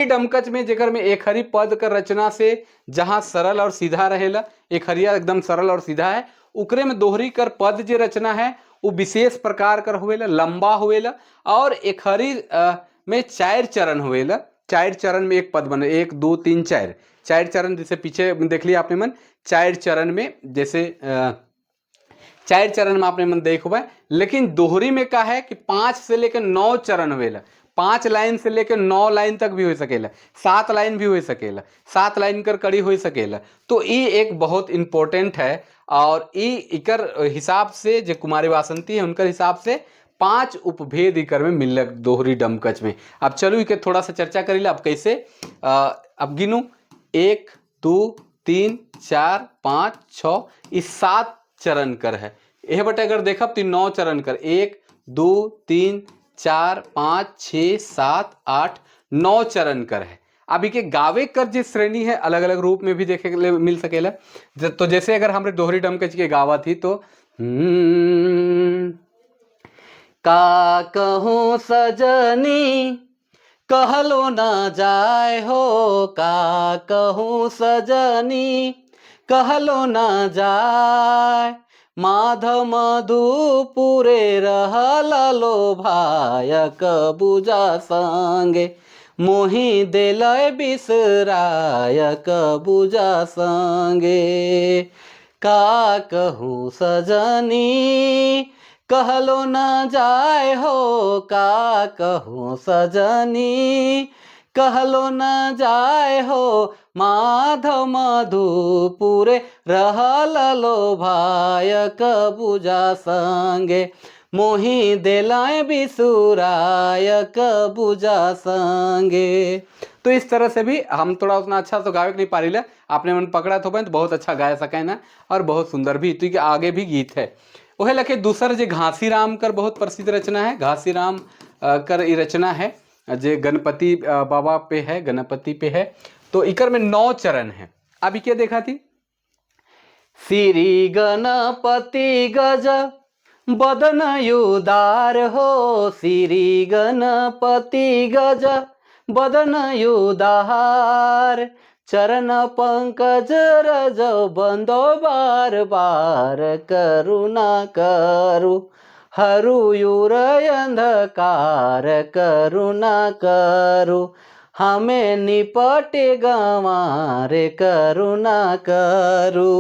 डमकच में जेकर में एक हरी पद कर रचना से जहां सरल और सीधा रहेला, एक हरिया एकदम सरल और सीधा है, उकरे में दोहरी कर पद जे रचना है वो विशेष प्रकार कर होवेला, लंबा होवेला और एक हरी में चार चरण होवेला। चार चरण में एक पद बने, 1 2 3 4, चार चरण जैसे पीछे देख लिया आपने मन, चार चरण में जैसे चार चरण में आपने मन देखो है। लेकिन दोहरी में का है कि 5 से लेकर 9 चरण होवेला, 5 लाइन से लेकर 9 लाइन तक भी हो सकेला, 7 लाइन भी हो सकेला, 7 लाइन कर कड़ी हो सकेला। तो ये एक बहुत इंपॉर्टेंट है और ये इकर हिसाब से जो कुमारी वासंती है उनकर हिसाब से 5 उपभेद इकर में मिलक दोहरी डमकच में। अब चलो इके थोड़ा सा चर्चा करीला। अब कैसे अब गिनू 1 2 3 4 5 6, इस 7 चरण कर है। यह बटे अगर देखब तो 9 चरण कर, 1 2 3 4 5 6 7 8 9 चरण कर है। अब इके गावे कर जिस श्रेणी है अलग अलग रूप में भी देखे के मिल सकेला। तो जैसे अगर हमरे दोहरी डमकच के गावा थी तो का कहूँ सजनी कहलो ना जाए हो, का कहूँ सजनी कहलो ना जाए, माधव मधुपुरे रहल लो भायक बुजा संगे, मोही दिलय बिसरायक बुजा संगे, का कहूँ सजनी कहलो ना जाए हो, का कहूँ सजनी कहलो न जाए हो, माधव मधुपुरे रहल लो भायक बुजा संगे, मोही दिलाए बिसुरायक बुजा संगे। तो इस तरह से भी हम थोड़ा उतना अच्छा तो गावे नहीं पारी ले, आपने मन पकड़ा तो तो बहुत अच्छा गाय सके ना और बहुत सुंदर भी। तो आगे भी गीत है वह लखे दूसर जे घासीराम कर बहुत प्रसिद्ध रचना है, घासीराम कर ये रचना है जे गणपति बाबा पे है, गणपति पे है। तो इकर में 9 चरण है। अभी क्या देखा थी, श्री गणपति गज बदन उदार हो, श्री गणपति गज बदन उदार, चरण पंकज रज बंदो बार बार, करुणा करु हरु your अंधकार, करुणा करु हमें निपटे गंवारे, करुणा करु।